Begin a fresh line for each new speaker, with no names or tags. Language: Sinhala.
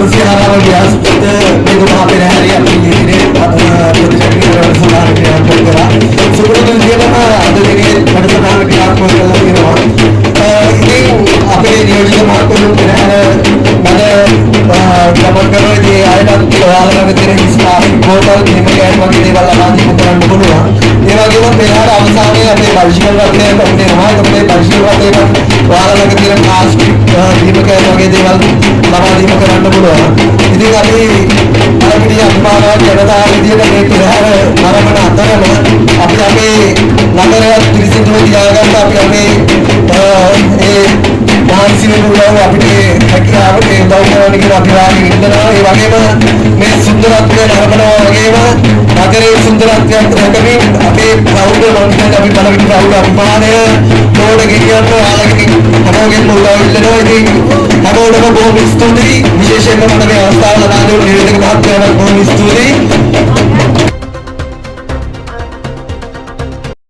300 හරහාම ගියාට මේ දුමහා පෙරහැරේ අපි ඊයේ දිනේ ප්‍රතිචක්‍රීය වැඩසටහන ක්‍රියාත්මක කරා. සුපුරුදු විදියටම අද දිනේ වැඩසටහන ක්‍රියාත්මක කරලා තියෙනවා. ඉතින් අපේ නියෝජිත මහත්වරුන් පෙරහැර මැද ගමන් කරන ඉතින් ඒ අයටත් ඔයාලා ළඟ තියෙන හිස් ප්ලාස්ටික් බෝතල් එහෙම can වගේ දේවල් ලබා දීම කරන්න පුළුවන්. ඒ වගේම පෙරහැර අවසානයේ අපේ බයිසිකල් රථය පැමිණෙනවා. එතකොට මේ බයිසිකල් රථයට ඔයාලා ළඟ තියෙන ප්ලාස්ටික් බීම can වගේ දේවල් ලබා දීම කරන්න පුළුවන්. ඉතින් අපි බලපිටිය අභිමානවත් ජනතාව විදියට මේ පෙරහැර නරඹන අතරම අපි අපේ නගරයත් පිරිසිදුව තියාගන්න අපි අපේ ඒ මහන්සි වෙන උදව් අපිට හැකියාවට ඒ උදව් කරන්න කියලා අපි වාගේ ඉල්ලනවා. ඒ වගේම මේ සුන්දරත්වය නරඹනවා වගේම නගරයේ සුන්දරත්වයත් රැකමින් අපේ ප්‍රෞಢ, මං කියන්නේ අපි බලපිටි ප්‍රෞಢ අභිමානය ලෝඩ ගෙනියන්න ඔයාලගෙන් හැමෝගෙන්ම උදව් ඉල්ලනවා. ඉතින් හැමෝටම බොහොම ස්තුතියි. විශේෂයෙන්ම මට මේ අවස්ථාව ලබා දුන්න නිවේදක මහත්මයාට බොහොම ස්තුතියි.